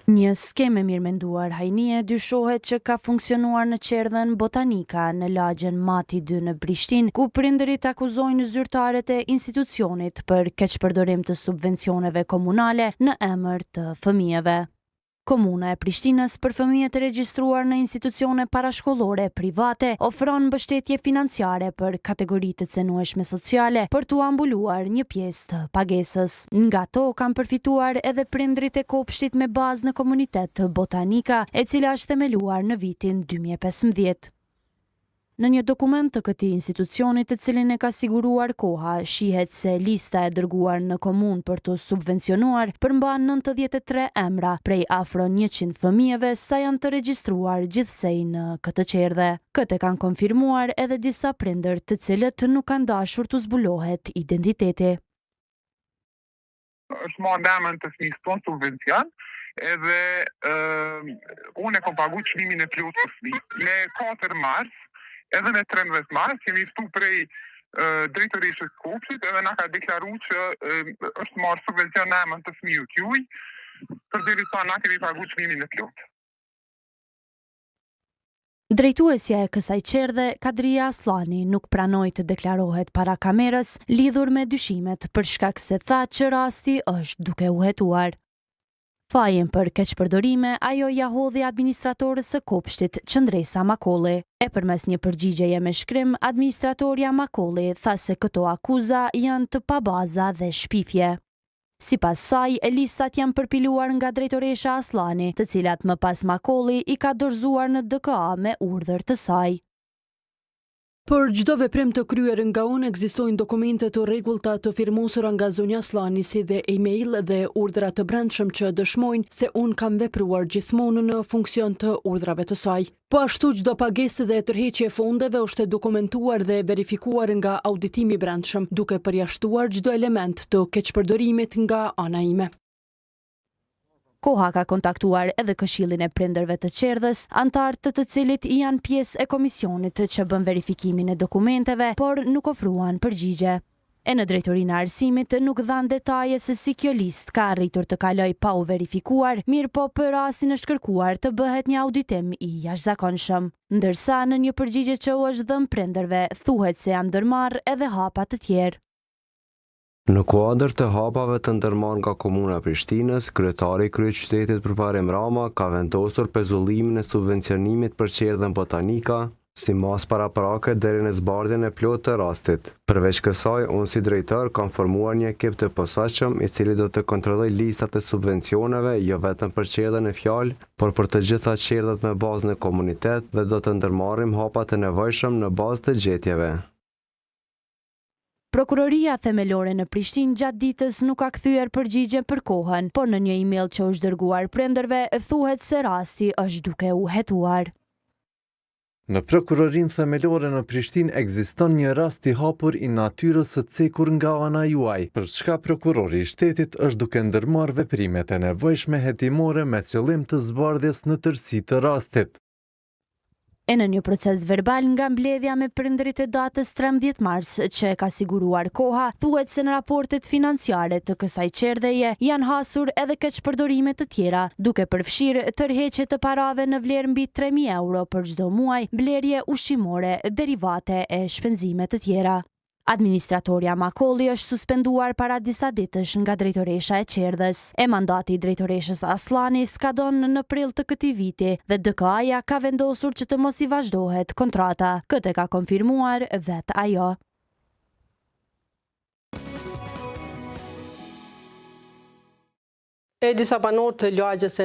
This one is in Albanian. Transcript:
Një skemë e mirëmenduar hajnie dyshohet që ka funksionuar në çerdhen Botanika në lagjen Mati 2 në Prishtinë, ku prindërit akuzojnë zyrtarët e institucionit për keqpërdorim të subvencioneve komunale në emër të fëmijëve. Komuna e Prishtinës për fëmijët e regjistruar në institucione parashkollore private ofron mbështetje financiare për kategori të cenueshme sociale për t'ua mbuluar një pjesë të pagesës. Nga to kanë përfituar edhe prindërit e kopshtit me bazë në komunitet Botanika, e cila është themeluar në vitin 2015. Në një dokument të këtij institucioni të cilin e ka siguruar Koha, shihet se lista e dërguar në komunë për t'u subvencionuar përmban 93 emra prej afro 100 fëmijëve sa janë të regjistruar gjithsej në këtë çerdhe. Këtë e kanë konfirmuar edhe disa prindër të cilët nuk kanë dashur t'u zbulohet identiteti. është marrë në emën të fëmijës tonë subvencion, edhe unë e kom pagu çmimin e plotë për fëmijë. Me 4 mars, edhe me 13 mars, jemi ftu prej drejtoreshës kopshtit edhe na ka deklaru që është marrë subvencion në emën të fëmijës juj, përderisa na kemi pagu çmimin e plotë. Drejtuesja e kësaj çerdhe, Kadrija Asllani, nuk pranoi të deklarohet para kamerës lidhur me dyshimet për shkak se tha që rasti është duke u hetuar. Fajin për keqpërdorime ajo ia hodhi administratores së kopshtit Qëndresa Makolli. E përmes një përgjigjeje me shkrim, administratorja Makolli tha se këto akuza janë të pabaza dhe shpifje. Sipas saj, listat janë përpiluar nga drejtoresha Asllani, të cilat më pas Makolli i ka dorëzuar në DKA me urdhër të saj. Për çdo veprim të kryer nga unë ekzistojnë dokumente të rregullta të firmosura nga zonja Asllani si dhe email dhe urdhra të brendshëm që dëshmojnë se unë kam vepruar gjithmonë në funksion të urdhrave të saj. Po ashtu çdo pagesë dhe tërheqje e fondeve është e dokumentuar dhe e verifikuar nga auditimi i brendshëm, duke përjashtuar çdo element të keqpërdorimit nga ana ime. Koha ka kontaktuar edhe Këshillin e Prindërve të Çerdhes, anëtarë të të cilit janë pjesë e komisionit që bën verifikimin e dokumenteve, por nuk ofruan përgjigje. E në Drejtorinë e Arsimit nuk dhanë detaje se si kjo listë ka arritur të kalojë pa u verifikuar, mirëpo për rastin është kërkuar të bëhet një auditim i jashtëzakonshëm. Ndërsa, në një përgjigje që u është dhënë prindërve, thuhet se janë ndërmarrë edhe hapa të tjerë. Në kuadër të hapave të ndërmarrë nga Komuna e Prishtinës, kryetari i kryeqytetit Përparim Rama ka vendosur pezullimin e subvencionimit për çerdhen Botanika, si masë paraprake deri në zbardhjen e plotë të rastit. Përveç kësaj, unë si drejtor kam formuar një ekip të posaçëm i cili do të kontrollojë listat e subvencioneve jo vetëm për çerdhen në fjalë, por për të gjitha çerdhet me bazë në komunitet dhe do të ndërmarrim hapat e nevojshëm në bazë të gjetjeve. Prokuroria Themelore në Prishtinë gjatë ditës nuk ka kthyer përgjigje për Kohën, por në një email që u është dërguar prindërve thuhet se rasti është duke u hetuar. Në Prokurorinë Themelore në Prishtinë ekziston një rast i hapur i natyrës së cekur nga ana juaj, për çka Prokurori i Shtetit është duke ndërmarrë veprimet e nevojshme hetimore me qëllim të zbardhjes në tërësi të rastit. E në një procesverbal nga mbledhja me prindërit e datës 13 mars që e ka siguruar Koha, thuhet se në raportet financiare të kësaj çerdheje janë hasur edhe keqpërdorime të tjera, duke përfshirë tërheqje të parave në vlerë mbi 3000 euro për çdo muaj, blerje ushqimore, derivate e shpenzime të tjera. Administratorja Makolli është suspenduar para disa ditësh nga drejtoresha e çerdhes. E mandati i drejtoreshës Asllani skadon në prill të këtij viti dhe DKA-ja ka vendosur që të mos i vazhdohet kontrata. Këtë e ka konfirmuar vetë ajo. E disa banorë të lagjes